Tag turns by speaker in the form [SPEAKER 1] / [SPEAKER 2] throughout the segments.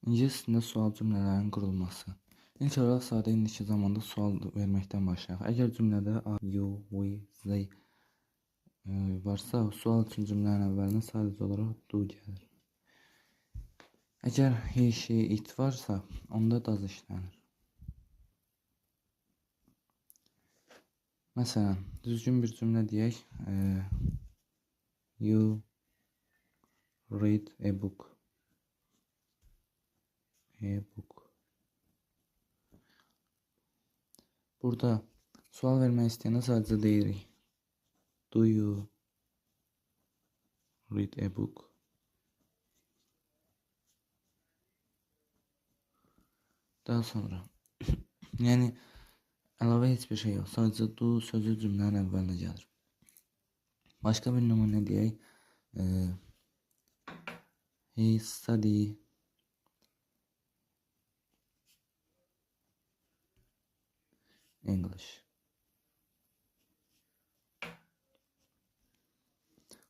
[SPEAKER 1] İngilis dilində sual cümlələrinin qurulması. İlk olaraq sadə indiki zamanda sual verməkdən başlayaq. Əgər cümlədə I, you, we, they varsa, sual üçün cümlənin əvvəlinə sadəcə olaraq do gəlir. Əgər he, she, it varsa, onda does işlənir. Məsələn, düzgün bir cümlə deyək. You read a book. A book. Burada sual vermək istəyəndə sadəcə deyirik. Do you read a book? Daha sonra, yəni əlavə heç bir şey yox. Sadəcə do sözü cümlənin əvvəlinə gəlir. Başqa bir nümunə deyək. He study English.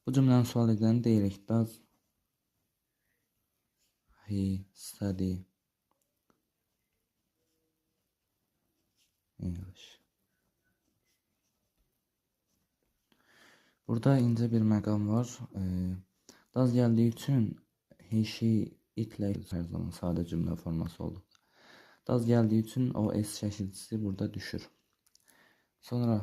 [SPEAKER 1] Bu cümləni sual edəni deyirik. Does he study English? Burada incə bir məqam var. Does gəldiyi üçün he, she, itlə hər zaman sadə cümlə forması oldu. Does gəldiyi üçün o S şəkilçisi burada düşür. Sonra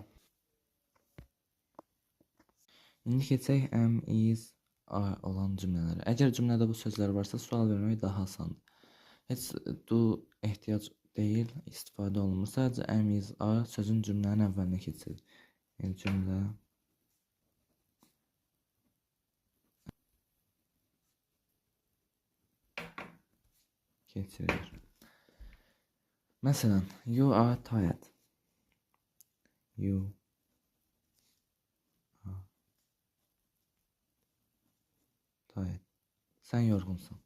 [SPEAKER 1] indi keçək am, is, are olan cümlələrə. Əgər cümlədə bu sözlər varsa, sual vermək daha asandır. Heç do ehtiyac deyil, istifadə olunmur. Sadəcə am, is, are sözün cümlənin əvvəlinə keçirir. Yəni cümlə keçirilir. Məsələn, you are tired. You are tired. Sən yorğunsan.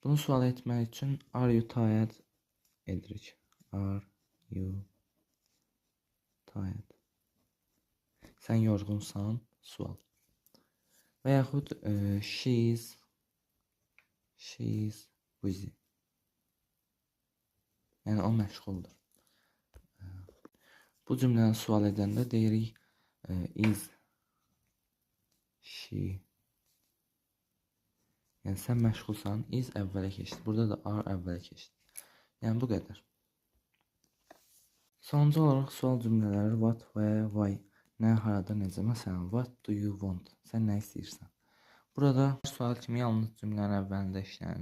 [SPEAKER 1] Bunu sual etmək üçün are you tired edirik. Are you tired? Sən yorğunsan, sual. Və yaxud she is busy. Yəni o məşğuldur. Bu cümləni sual edəndə deyirik is she. Yəni sən məşğulsan, is əvvələ keçdi. Burada da are əvvələ keçdi. Yəni bu qədər. Sonuncu olaraq sual cümlələri what, where, why, nə, harada, necə. Məsələn, what do you want? Sən nə istəyirsən? Burada sual kimi yalnız cümlənin əvvəlində işlənir.